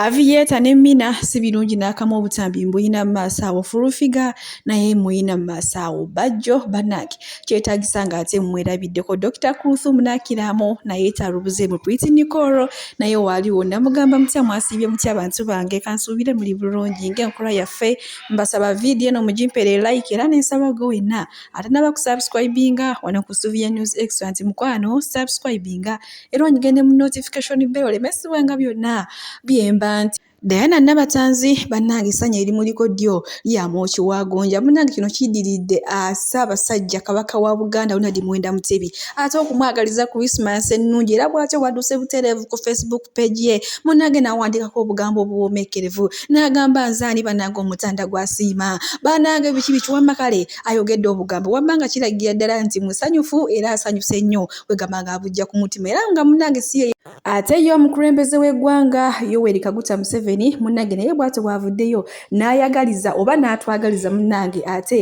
Aviator ne Mina si birungi n'akamu obutambi mbuyina mu maaso awo Full Figure naye muyina mu maaso awo Bajjo bannange kyetaagisa ng'ate mmwerabiddeko Dokita Kluthum n'akiraamo naye talubuze mu Pretty Nicole naye waaliwo namugamba mutya mwasiibye mutya abantu bange kansuubire muli bulungi ng'enkola yaffe mbasaba vidiyo eno mugimpeere like era nensaba gwe wenna atanaba kusubscribinga wano ku Suvia News Extra nti mukwano subscribinga era onyige ne mu notification bell olemesibwenga byonna byemba nti Diana Nabatanzi bannange essanyu erimuliko ddyo lya mwoki wa gonja munnange kino kiddiridde Ssaabasajja Kabaka wa Buganda Ronald Muwenda Mutebi ate okumwagaliza Christmas ennungi era bw'atyo bw'adduuse butereevu ku Facebook page ye munnange n'awandiikako obugambo obuwoomeekerevu n'agamba nze ani bannange omutanda gw'asiima bannange biki biki wamma kale ayogedde obugambo wamma nga kiragira ddala nti musanyufu era asanyuse nnyo kwegamba nga abujja ku mutima era nga munnange si ye Ate ye omukulembeze w'eggwanga Yoweri Kaguta Museveni munnange naye bw'atyo bw'avuddeyo n'ayagaliza oba n'atwagaliza munnange ate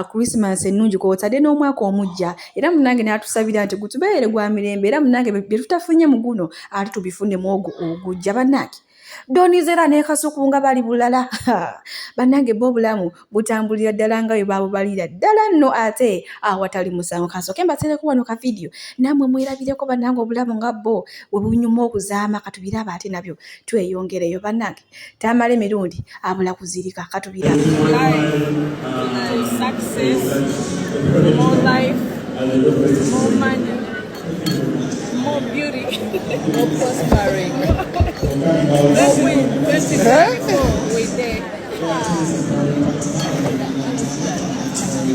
Christmas ennungi kw'otadde n'omwaka omuggya era munnange n'atusabira nti gutubeere gwa mirembe era munnange bye tutafunye mu guno ate tubifune mu ogwo ogujja bannange. Donizera ne Kasuku nga bali bulala bannange bo obulamu butambulira ddala nga bwe babubalira ddala nno ate awatali musango. Kansooke mbateereko wano ka vidiyo nammwe mwerabireko bannange obulamu nga bbo bwe bunyuma okuzaama katubirabe ate nabyo tweyongereyo bannange. Tamale Mirundi abula kuzirika katubirabe. Success, more life, more money, more beauty, more prospering. More win, 2024, we there.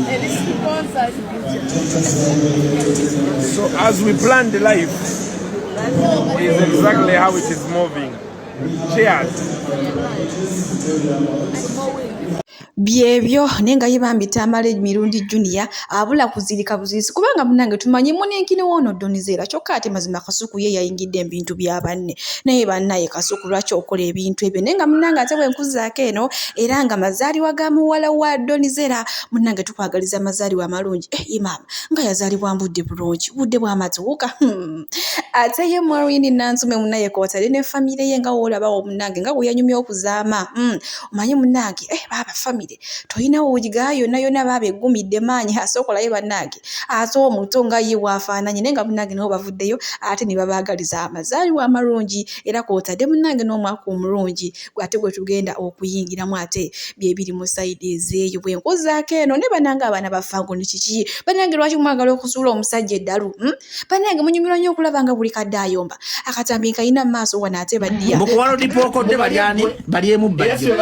And it's sponsored. So as we planned life is exactly how it is moving. Cheers. Byebyo naye nga ye bambi Tamale Mirundi Junior abula kuzirika buzirisi kubanga munnange tumanyi muninkini w'ono Donizera kyokka ate mazima Kasuku ye yayingidde mu bintu bya banne naye bannaye Kasuku lwaki okola ebintu ebyo naye nga munnange ate bwe nkuzaako eno era nga mazaaliwa ga muwala wa Donizera munnange tukwagaliza amazaaliwa amalungi eh ye maama nga yazaalibwa mbudde bulungi budde bw'amatuuka hmm. Ate ye Maureen Nansume munnaye kw'otadde ne famire ye nga w'olabawo munnange nga bwe yanyumya okuzaama hmm. Omanyi munange eh, baaba family tolina wogigaa yonna yonna baaba eggumidde maanyi asooka olabe bannange ate omuto nga ye bw'afaananye naye nga munnange nabo bavuddeyo ate ne babaagaliza amazaalibwa amalungi era kw'otadde munnange n'omwaka omulungi ate gwe tugenda okuyingiramu ate bye biri mu sayidi ezeeyo bwe nkuzaako eno ne bannange abaana ba Fangoni kiki bannange lwaki mwagala okuzuula omusajja eddalu hmm? Bannange munyumirwa nnyo okulaba nga buli kadde ayomba akatambi nkayina mu maaso wano ate baddiya mbu kuwalodipokodde balyani balyemu bbajjo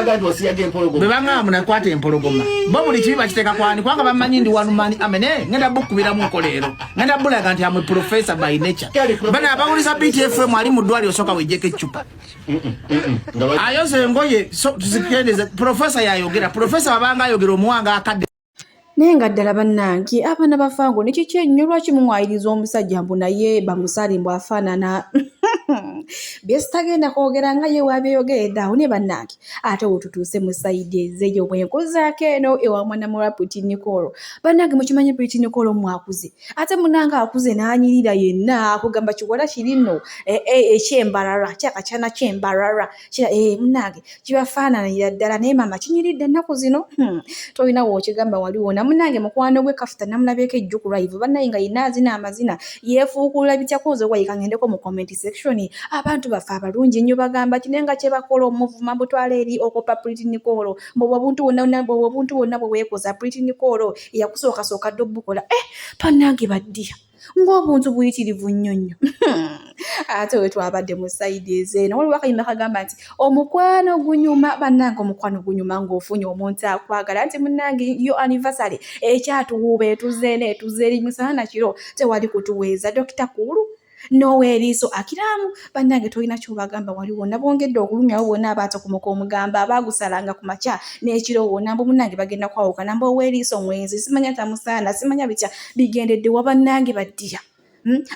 bwe baŋŋamba munakwata empologoma bo buli kibi bakiteeka kwani kubanga bamanyi ndi wanumani amene ngenda bukubiramu nko leero ngenda bulaga nti amwe professor by nature bana abawuliza BTFM ali mu ddwaliro osooka wejjeko eccupa ayoza engoye so tuzikendeze professor yayogera professor wabanga ayogera omuwanga akadde. Naye nga ddala bannange abaana ba Fango ne kiki ennyo lwaki mumwayiriza omusajja mbu naye bamusale mbu afaanana bye sitagenda kwogera nga ye wabyeyogeredde awo ne bannange ate wetutuuse mu sayidi ezeeyo bwe nkuzaako eno ewa mwana muwala Pretty Nicole bannange mukimanyi Pretty Nicole mwakuze ate munange akuze n'anyirira yenna akugamba kiwala kiri nno eh, eh, ekyembarara kyakakyana kyembarara eh, munange kibafaananira ddala naye maama kinyiridde ennaku zino hmm. Tolina wookigamba wali wona munange mukwano gwe kafuta namulabyeko ejju ku live bannaye nga yenna azina amazina yeefuukulula bitya kunze wayika ngendeko mu comment section abantu baffe abalungi ennyo bagamba ki naye nga kyebakola omuvuma butwala eri okopa Pretty Nicole mbu obuntu bwonna obuntu bwonna bwe weekoza Pretty Nicole eyakusookasooka dda obukola eh bannange baddiya ng'obuntu buyitirivu nnyo nnyo ate we twabadde mu sayidi ezeeno waliwo akayimba kagamba nti omukwano gunyuma bannange omukwano gunyuma ng'ofunye omuntu akwagala nti munnange yo anniversary ekyatuwuuba etuzeeno etuze eri misana na kiro tewali kutuweeza Dokita Kuulu n'ow'eriiso akiraamu bannange tolina ky'obagamba wali wonna bongedde okulumyawo bonna abaatokomoka omugambo abaagusalanga ku makya n'ekiro wonna mbu munnange bagenda kwawukana mbu ow'eriiso mwenzi simanya tamusaana simanya bitya bigendedde wa bannange baddiya.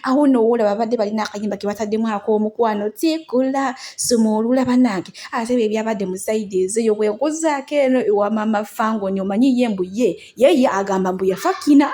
Awo nno woolaba babadde balina akayimba ke bataddemu ak'omukwano tikula sumulula bannange ate bye byabadde mu sayidi ezeeyo bwenkuzaako eno ewa maama Fangoni omanyi ye mbu ye yeye agamba mbu yafa kina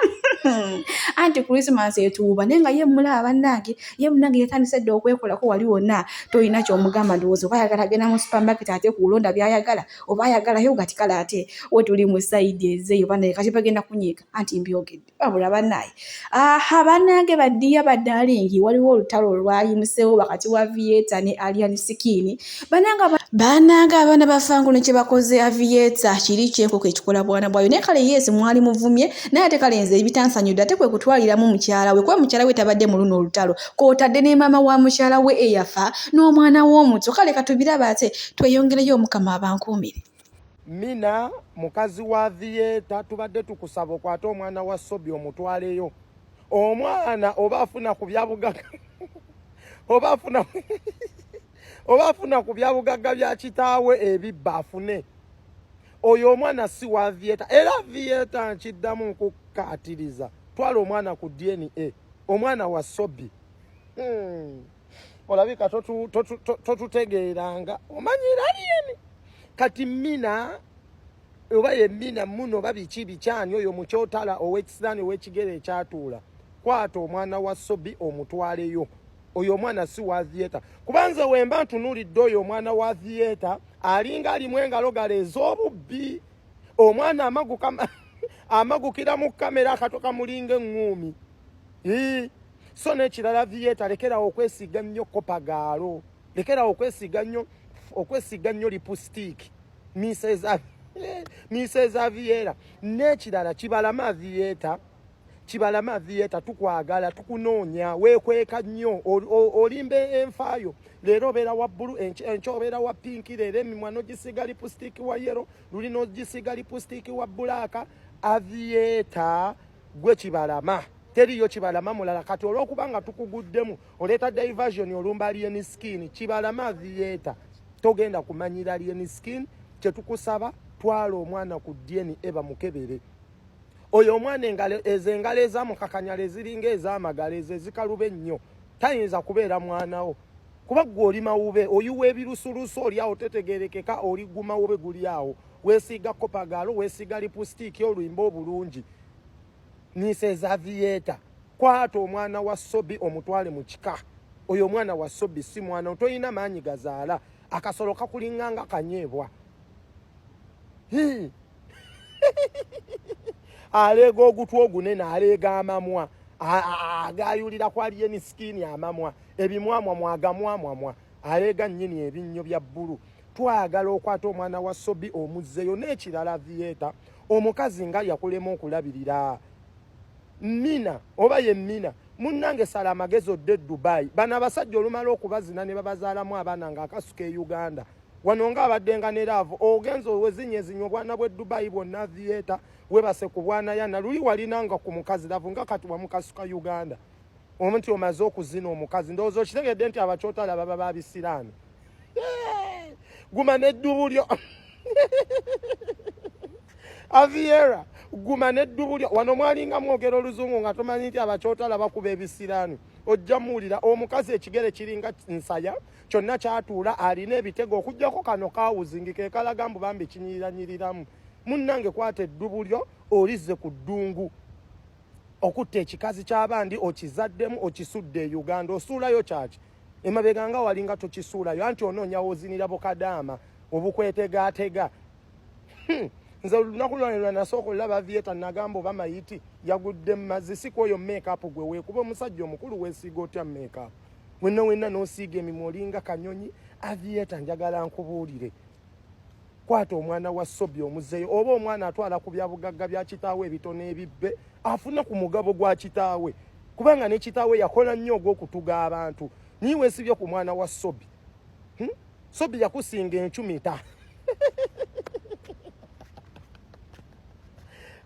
anti Christmas etuuba naye nga ye mulaba bannange ye munange yatandise dda okwekolako wali wonna tolina ky'omugamba ndowooza oba ayagala agenda mu supermarket ate kulonda by'ayagala oba ayagala yogati kale ate wetuli mu sayidi ezeeyo banaye kati bagenda kunyiiga anti mbyogedde wabula banaye aha banange badiya badalingi waliwo olutalo olwayimusewo wakati wa Vieta ne Alien Skin banange abaana ba Fango ne kyebakoze Avieta kiri kyenkoko ekikola bwana bwayo naye kale yes mwali muvumye naye ate kale nze ebitansanyudde ate kwe kutwaliramu mukyala we kuba mukyala we tabadde mu luno olutalo kw'otadde ne maama wa mukyala we eyafa n'omwana w'omuto kale katubiraba ate tweyongereyo Omukama abankuumire. Mina mukazi wa Vieta tubadde tukusaba okwate omwana wa Sobi omutwaleyo omwana oba afuna ku byabugagga oba afuna oba afuna ku byabugagga bya kitaawe ebibba afune oyo omwana si wa Vieta era Vieta nkiddamu nkukkaatiriza twala omwana ku DNA omwana wa Sobi Olabika totutegeeranga omanyira aliyeni kati Mina oba ye Mina muno oba biki bikyani oyo mukyotala ow'ekisiraani ow'ekigere ekyatuula kwata omwana wa Sobi omutwaleyo oyo omwana si wa Vieta kuba nze wemba ntunuulidde oyo omwana wa Vieta alinga alimu engalo galo ez'obubbi omwana amaguka amagukira mu kamera akato kamulinga eŋŋuumi so n'ekirala Vieta lekerawo okwesiiga nnyo kopagaalo lekerawo okwesiiga nnyo okwesiiga nnyo lipusitiiki miisa eza Viera n'ekirala kibalama Vieta kibalama Vieta tukwagala tukunoonya weekweka nnyo olimba enfaayo leero obeera wa bbulu enkya obeera wa pinki leero emimwa n'ogisiiga lipusitiiki wa yero luli n'ogisiiga lipusitiiki wa bulaaka Avieta gwe kibalama teriyo kibalama mulala kati olw'okuba nga tukuguddemu oleeta diversion olumba alien skin kibalama Avieta togenda kumanyira alien skin kyetukusaba twala omwana ku DNA bamukebere oyo omwana engalo ezo engalo ezamukakanyala eziringa ez'amagalo ezo ezikaluba ennyo tayinza kubeera mwanawo kuba gwe oli mawube oyiwa ebilusulusu oli awo tetegerekeka oli gumawube guli awo weesiiga kopagaalo weesiiga lipusitiiki oluyimba obulungi niisa eza Vieta kwata omwana wa Sobi omutwale mu kika oyo omwana wa Sobi si mwana toyina maanyi gazaala akasolo kakulinga nga kanyeebwa aleega ogutwa ogunene aleega amamwa agayulira ku alien skin amamwa ebimwamwa mwagamwamwamwa aleega nnyini ebinnyo bya bbulu twagala okwata omwana wa Sobi omuzzeyo n'ekirala Vieta omukazi nga yakulema okulabirira Mina oba ye Mina munnange sala amagezi odde Dubai bano abasajja olumala okubazina ne babazaalamu abaana ng'akasuka e Uganda wano nga abadde nga ne laavu ogenza owezinyezinya obwana bw'e Dubai bwonna Vieta webase ku bwana yana luli walinanga ku mukazi laavu nga kati wamukasuka Uganda omuntu omaze okuzina omukazi ndowooza okitegedde nti abakyotala baba babisiraani guma n'eddubu lyo Aviera guma n'eddubu lyo wano mwalinga mwogera oluzungu nga tomanyi nti abakyotala bakuba ebisiraani ojja muwulira omukazi ekigere kiringa nsaya kyonna kyatuula alina ebitego okuggyako kano kawuzingi ke kalaga mbu bambi kinyiriranyiriramu munnange kwata eddubu lyo olizze ku ddungu okutta ekikazi ky'abandi okizaddemu okisudde e Uganda osuulayo kyaki emabega nga walinga tokisuulayo anti onoonya wozinira bukadaama obukwetegaatega Nze olunaku lwange lwe nasooka olaba Vieta nagamba oba mayiti yagudde mu mazzi si kwoyo makeup gwe weekuba omusajja omukulu weesiiga otya makeup wenna wenna n'osiiga emimwa olinga kanyonyi Avieta njagala nkubuulire kwata omwana wa Sobi omuzeeyo oba omwana atwala ku byabugagga bya kitaawe ebitono ebibbe afune ku mugabo gwa kitaawe kubanga ne kitaawe yakola nnyo ogw'okutuga abantu niye weesibye ku mwana wa Sobi Sobi yakusinga encumita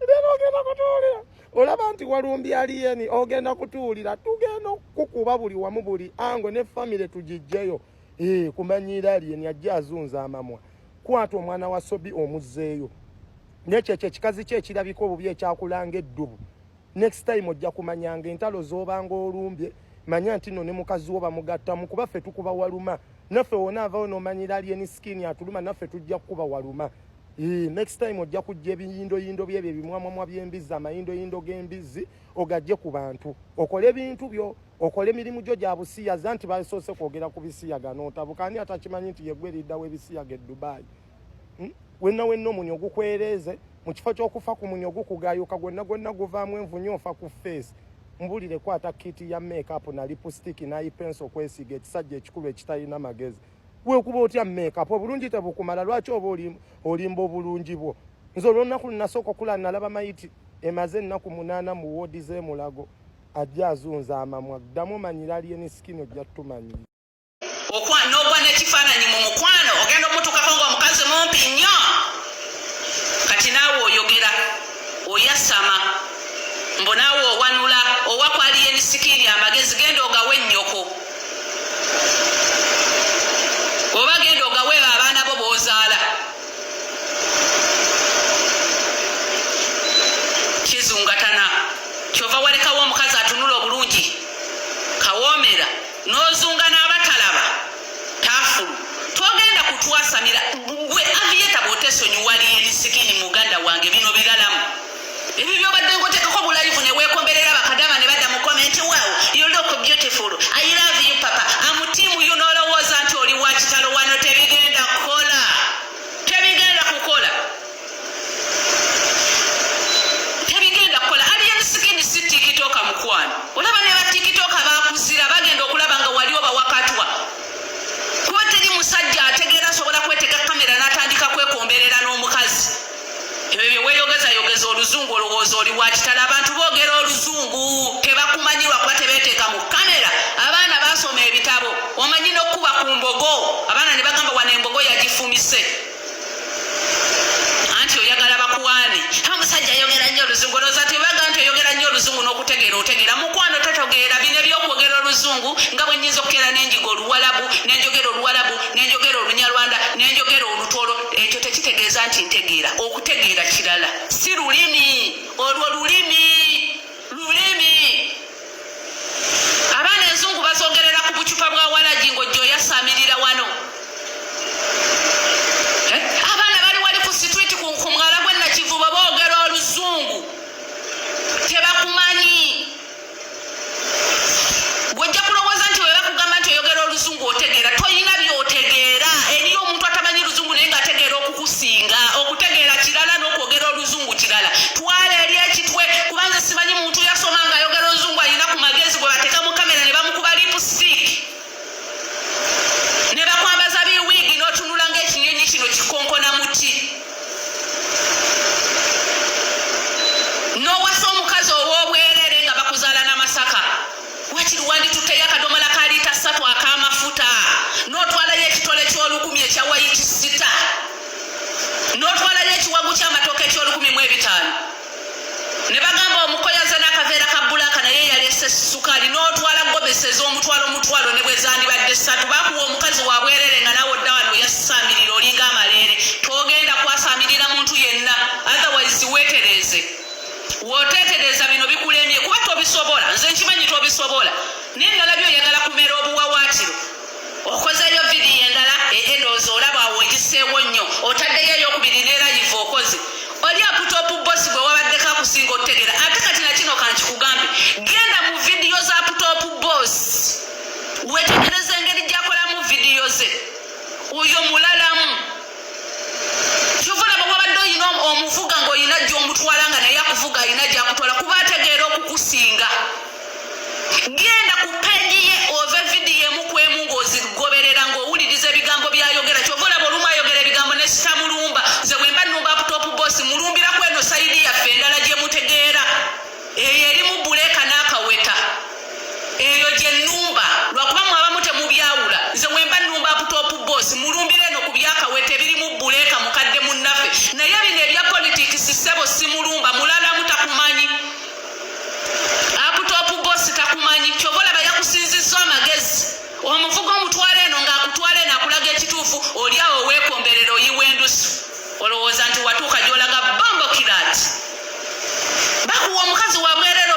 leero ogenda kutuwulira olaba nti walumbi aliyeni ogenda kutuwulira tugenda okukuba buli wamu buli ango ne famire tugijjeyo kumanyiira aliyeni ajja azunza amamwa kwata omwana wa Sobi omuzzeeyo nekyo ekyo ekikazi kye ekirabika obubi ekyakulanga eddubu. Next time ojja kumanyanga entalo z'obanga olumbye, manya nti no ne mukazi wo bamugattamu, kuba ffe tukuba waluma. Naffe wona avayo n'omanyira Alien Skin atuluma, naffe tujja kukuba waluma. Next time ojja kujja ebiyindoyindo byebyo ebimwamwamwa by'embizzi, amayindoyindo g'embizzi ogajje ku bantu, okole ebintu byo, okole emirimu gyo gya busiyaza. Nti basoose kwogera ku bisiyaga n'otabuka. Ani atakimanyi nti yeggwe eriddawo ebisiyaga e Dubai? Wenna wenna omunyo gukwereeze, mu kifo ky'okufa ku munyo gukugayuka gwonna gwonna guvaamu envunyu, ofa ku face. Mbulire, kwata kit ya makeup na lipstick n'eye pencil okwesiiga. Ekisajja ekikulu ekitalina magezi, weekuba otya makeup? Obulungi tebukumala? Lwaki oba olimba obulungi bwo? Nze olwolunaku lunasooka okula nalaba mayiti emaze ennaku 8 mu woodi z'emulago, ajja azunza amamwa. Ddamu omanyira Alien Skin, ojja tumanyi. N'ogwa n'ekifaananyi mu mukwano, ogenda omutukako ng'omukazi mumpi nnyo. Kati naawe oyogera oyasama mbu naawe owanula owa ku Alien Skin amagezi. Genda ogawe ennyoko, oba genda ogawe abaana bo b'ozaala. Kizungatana kyova walekawo omukazi atunula obulungi kawoomera n'ozunga n'abatalaba taafulu. Togenda kutwasamira gwe Aviator bw'otesonyiwa Alien Skin. Muganda wange, bino biralamu ebyo byobadde ngotekako bu live ne weekomberera bakadama ne badda mu comment, "Wow, you look beautiful, I love you papa, am team you." N'olowooza nti oli wa kitalo. Wano tebigenda kukola, tebigenda kukola, tebigenda kukola. Alien Skin si TikToker, mukwano. Olaba ne ba TikToker bakuzira, bagenda okulaba nga wali obawakatwa, kuba teri musajja ategeera asobola kwetega kamera n'atandika kwekomberera n'omukazi. Ebyo bye weeyogeza yogeza oluzungu, olowooza oli wa kitalo. Abantu boogera oluzungu tebakumanyirwa kuba tebeeteeka mu kamera. Abaana basoma ebitabo, omanyi n'okkuba ku mbogo, abaana ne bagamba wano embogo yagifumise. Anti oyagala bakuwaane, omusajja ayogera nnyo oluzungu. Olowooza tebaga nti oyogera nnyo oluzungu n'okutegeera otegeera. Mukwano, totegeera bino ebyokwogera oluzungu nga bwe nnyinza okukeera n'enjiga oluwalabu, nenjogera oluwalabu, nenjogera olunyarwanda, nenjogera olutolo. Ekyo tekitegeeza nti ntegeera. Okutegeera kirala, si lulimi olwo. Lulimi lulimi. Abaana enzungu bazogerera ku bucupa bwa walagi ng'ojja oyasaamirira wano. Eh? Abaana bali wali ku street ku mwala gw'e Nakivubo boogera oluzungu, tebakumanyi. Gwejja kulowooza nti weba kugamba nti oyogera oluzungu otegeera, toyina byotegeera. Eriyo omuntu atamanyi luzungu naye ng'ategeera okukusinga. Okutegeera kirala n'okwogera oluzungu kirala. Twala eri ekitwe, kubanza simanyi muntu yasoma ng'ayogera oluzungu alina ku magezi gwe bateeka mu kamera ne bamukuba lipstick ne bakwambaza biwiigi n'otunula ng'ekinyonyi kino kikonkona muti, n'owasa omukazi ow'obwerere nga bakuzaala n'amasaka. Wakiri wanditutteyo akadomola ka liita 3 ak'amafuta, n'otwalayo ekitole ky'olukumi ekya White Star, n'otwalayo ekiwagu ky'amatooka eky'olukumi mu ebitaano, ne bagamba omukoyaza n'akaveera ka black naye yaleese sukaali, n'otwala gomesi ez'omutwalo omutwalo ne bwe zandibadde 3. Bakuwa omukazi wa bwerere nga naawe odda wano oyasaamirira olinga amaleere. Togenda kwasaamirira muntu yenna, otherwise weetereeze. W'oteetereeza bino bikulemye kuba tobisobola. Nze nkimanyi tobisobola, naye nalabye oyagala kumera obuwawaatiro. Okozeeyo vidiyo endala endowooza olaba awo ogiseewo nnyo, otaddeyo eyokubiri ne live okoze. Oli Aputop Boss gwe wabaddeko akusinga otutegeera. Ate kati nakino kankikugambe, genda mu vidiyo za Aputop Boss wetegereza engeri gyakolamu vidiyo ze. Oyo mulalamu. Kyova olaba wabadde oyina omuvuga ng'olina gy'omutwala nga naye akuvuga alina gyakutwala, kuba ategeera okukusinga. Genda ku page ye ove vidiyo emu ku emu ng'ozigoberera ng'owuliriza ebigambo by'ayogera. Kyova olaba olumu ayogera ebigambo ne sitamulumba. Nze bwe mba nnumba Top Boss, mulumbira ku eno side yaffe endala gye mutegeera, eyo erimu buleeka n'akaweta, eyo gye nnumba, lwakuba mwe abamu temubyawula. Nze bwe mba nnumba Top Boss, mulumbira eno ku byakaweta ebirimu buleeka, mukadde munnaffe. Naye bino ebya politics, ssebo, simulumba. Mulalamu, takumanyi. Aputop Boss takumanyi. Kyova olaba yakusinzizza amagezi. Omuvuga omutwala eno ng'akutwala eno akulaga ekituufu, oli awo weekomberera oyiwa endusu, olowooza nti watuuka gy'olaga. Bombo kirat, bakuwa omukazi wabwerere.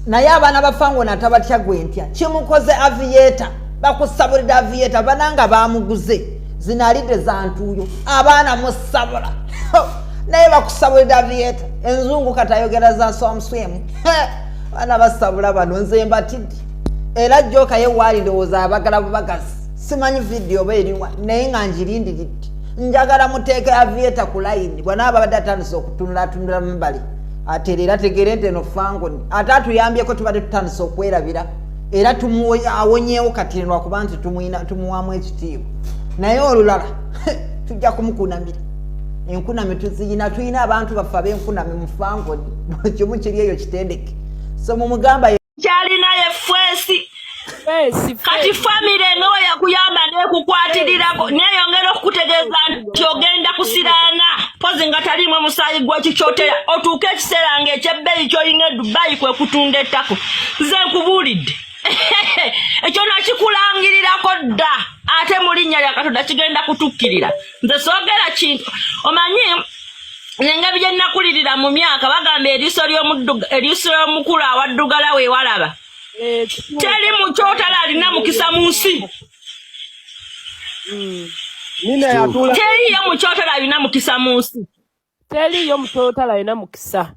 Naye abaana ba Fangoni atabatya gwe ntya. Kimukoze Aviator. Bakusabulidde Aviator bananga bamuguze. Zino alidde za ntuuyo. Abaana musabula. Naye bakusabulidde Aviator. Enzungu kati ayogera za swamuswemu. Abaana basabula bano nze mbatidde. Era Joka ye waali ndowooza abagala bubagazi. Simanyi vidiyo oba eriwa naye nga ngirindiridde. Njagala muteeke Aviator ku layini. Bw'anaaba abadde atandise okutunulatunula mu mbali. Atereera ategeere nti eno Fangoni. Ate atuyambyeko tubadde tutandise okwerabira. Era awonyeewo kati lwakuba nti tumuwaamu ekitiibwa. Naye olulala tujja kumukunamira. Enkunami tuziyina, tulina abantu baffe ab'enkunami mu Fangoni. Buli kimu kiri eyo kitendeke. So mumugamba kyalina ye fwesi. Kati famire nga we yakuyamba n'ekukwatirirako neyongera okukutegeeza nti ogenda kusiraana pozi nga taliimu omusaayi gw'ekikyotera otuuke ekiseera ng'ekyebbeeyi ky'olina e Dubai kwe kutunda ettako. Nze nkubuulidde ekyo nakikulangirira dda ate mu linnya lya Katonda kigenda kutukkirira. Nze soogera kintu omanyi engeri gye nnakulirira mu myaka bagamba eriiso ly'omukulu awaddugala we walaba. Teri mukyotala alina mukisa mu nsi. Teriyo mukyotala alina mukisa mu nsi. Teriyo mukyotala alina mukisa.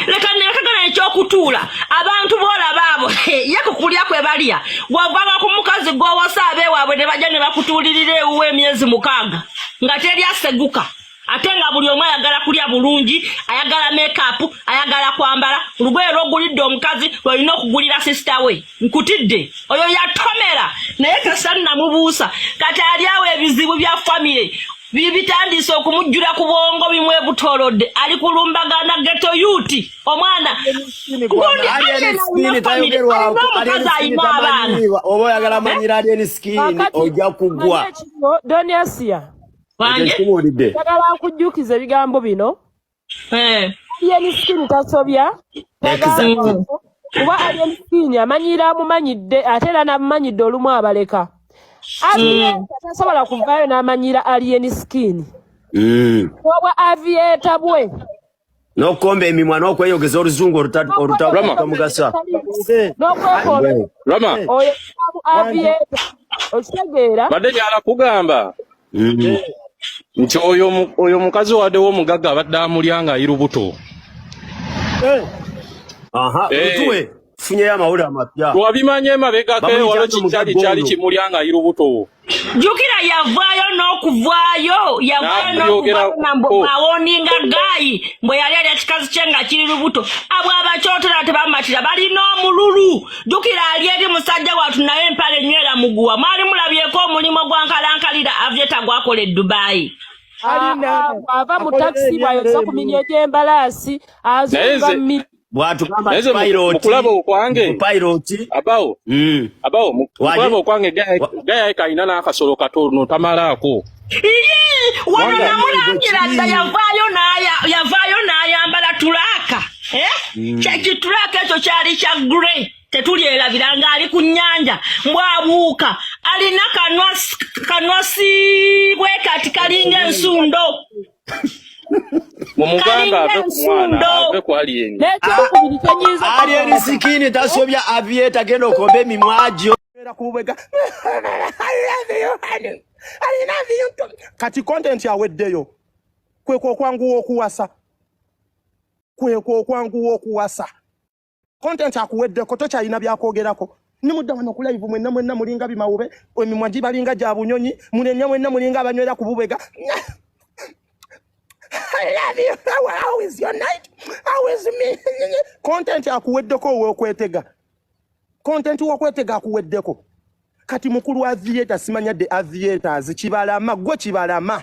Leka nekagana ekyokutuula abantu boolaba abo ye ku kulya kwe balya gw'ovanga ku mukazi gw'owasa abeewaabwe ne bajja ne bakutuulirira ewuwe emyezi 6 nga teri aseguka ate nga buli omu ayagala kulya bulungi, ayagala make-up, ayagala kwambala. Olugoye lw'ogulidde omukazi lw'olina okugulira sisita we. Nkutidde oyo yatomera naye kasa namubuusa kati ali awo ebizibu bya famire bibitandise okumujjula ku bwongo bimwebutolodde ali kulumbagana ghetto youth omwana gundi omukazi alina abaana oba oyagala manyira Alien Skin ojja kugwa. Doniasia njagala nkujjukiza ebigambo bino. Alien Skin tasobya kuba Alien Skin amanyira amumanyidde ate era n'amumanyidde olumu abaleka. Aviator tasobola kuvaayo n'amanyira Alien Skin. Obwa Aviator bwe n'okukomba emimwa n'okweyogeza oluzungu olutakamugasa n'okwekomba oyo Aviator okitegeera. Badde njagala kugamba nti oyo mukazi wadde w'omugagga abadde amulya ng'ayi lubuto. Aha, tuwe tufunyeyo amawulire amapya. Twabimanya emabegako waliwo kikyali kyali kimulya ng'ayi lubuto. Jjukira yavaayo n'okuvaayo yavaayo n'awoninga gaayi mbwe yali alya kikazi kye nga kiri lubuto. Abo abakyotera tebamatira balina omululu. Jjukira ali eri musajja wattu naye empale enywera muguwa. Mwali mulabyeko omulimu gwa nkalankalira Aviator gwakola e Dubai. Ava mu takisi bw'ayoza ku minwe gy'embalaasi azunga mi bw'atugamba pilot mukulaba okwange pilot abawo abawo mukulaba okwange gaya kalina n'akasolo katono tamalaako. Wano namulangira dda yavaayo n'ayambala tulaaka. Kitulaaka ekyo kyali kya grey tetulyerabira ng'ali ku nnyanja mbw'abuuka alina kanwasi bwe kati kalinga ensundo. Mumugamba ave ku mwana ave ku Alien. N'ekyokubiri kyenyinza Alien Skin tasobya Aviator genda okombe emimwa gyo. Kati content aweddeyo kwekwo okwanguwa okuwasa kwekwo okwanguwa okuwasa content akuweddeko tokyalina byakwogerako. Nimudda wano ku live mwenna mwenna mulinga bimawube emimwa gibalinga gya bunyonyi munenya mwenna mulinga abanywera ku bubega. I love you. How is your night? How is me? Content akuweddeko ow'okwetega. Content w'okwetega akuweddeko. Kati mukulu Aviator simanya the Aviators kibalama gwe kibalama.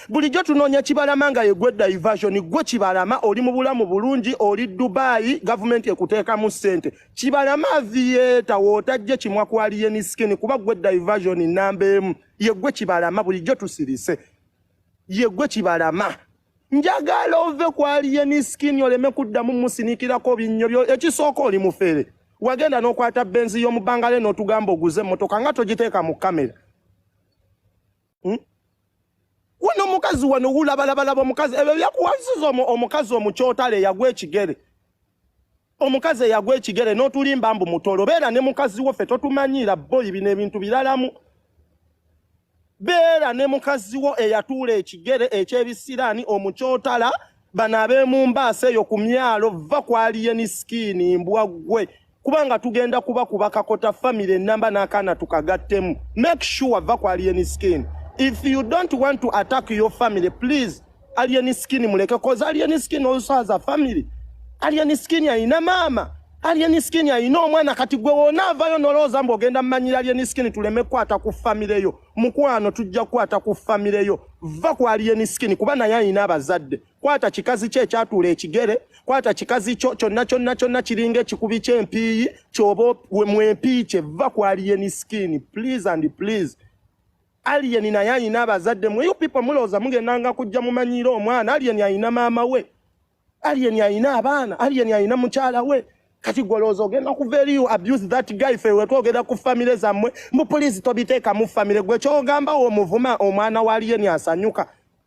Bulijjo tunoonya kibalama nga yegwe diversion gwe kibalama oli mu bulamu bulungi oli Dubai gavumenti ekuteekamu ssente. Kibalama Aviator w'otajje kimwa ku Alien Skin kuba gwe diversion namba emu yegwe kibalama bulijjo tusirise. Yegwe kibalama. Njagala ove ku Alien Skin oleme kuddamu musinikirako binnyo byo ekisooka oli mufere. Wagenda n'okwata benzi y'omubangale n'otugamba oguze emmotoka nga togiteeka mu kamera. Wano omukazi wano wulabalabalaba omukazi ebyo byakuwasiza omukazi omukyotale yagwa ekigere. Omukazi eyagwa ekigere n'otulimba mbu mutolo, beera ne mukazi wo, ffe totumanyiira. Boyi, bino ebintu biralamu. Beera ne mukazi wo eyatuula ekigere ekyebisiraani omukyotala. Bano ab'emumbaasa eyo ku myalo, va ku Alien Skin, mbwa ggwe, kubanga tugenda kubakuba kakota family enamba n'akaana tukagattemu. Make sure va ku Alien Skin. If you don't want to attack your family, please, Alien Skin muleke, 'cause Alien Skin also has a family. Alien Skin ayina maama, Alien Skin ayina omwana. Kati gwe wonaavayo nolowooza mbu ogenda mmanyira Alien Skin tuleme kukwata ku family yo, mukwano, tujja kukwata ku family yo. Va ku Alien Skin, kuba naye ayina abazadde. Kwata kikazi kye ekyatuula ekigere, kwata kikazi kyo kyonna kyonna kyonna, kiringa ekikubi ky'empiiyi kyoba mwempiiyi kyeva ku Alien Skin, please and please. Alien naye ayina abazadde. Mwe you people mulowooza mugendanga kujja mumanyiira omwana. Alien ayina maama we, Alien ayina abaana, Alien ayina mukyala we. Kati gwolowooza ogenda kuva eri you abuse that guy? Fe wetwogera ku family zammwe mu poliisi tobiteekamu family. Gwe kyogamba omuvuma omwana wa Alien asanyuka,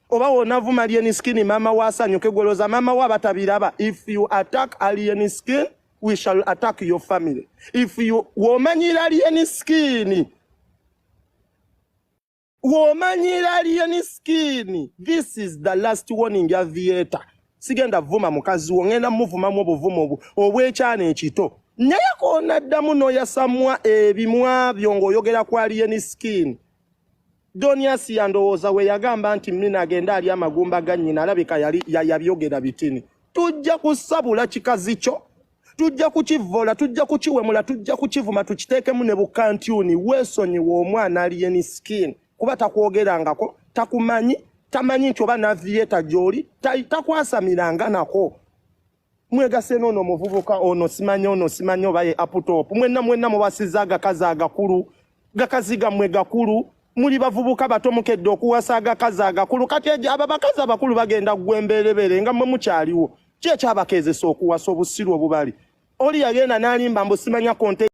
oba wonavuma Alien Skin maama wasanyuke? Gwolowooza maama we abatabiraba? If you attack Alien Skin, we shall attack your family. If you womanyira Alien Skin, womanyira Alien Skin, this is the last warning. Aviator, sigenda vuma mukazi wo, ngenda muvumamu obuvumo obwekyana ekito, naye koonaddamu n'oyasamwa ebimwa byo ng'oyogera ku Alien Skin. Donias yandowooza we yagamba nti Mina agenda ali amagumba ga nnyina, alabika yali yabyogera bitini. Tujja kusabula kikazi kyo, tujja kukivola, tujja kukiwemula, tujja kukivuma, tukiteekemu ne bukantyuni. Weesonyiwa omwana Alien Skin, kuba takwogerangako, takumanyi, tamanyi nti oba navieta gy'oli, takwasamiranga nako. Mwegase noono omuvubuka ono, simanyi ono, simanyi oba ye aputop. Mwenna mwenna mubasiza agakazi agakulu, gakazi gammwe gakulu. Muli bavubuka bato, mukedde okuwasa agakazi agakulu. Kati abo abakazi abakulu bagenda ggwemberebere nga mmwe mukyaliwo. Ki ekyabakeezesa okuwasa obusiru obubali? Oli yagenda n'alimba mbu simanya konte.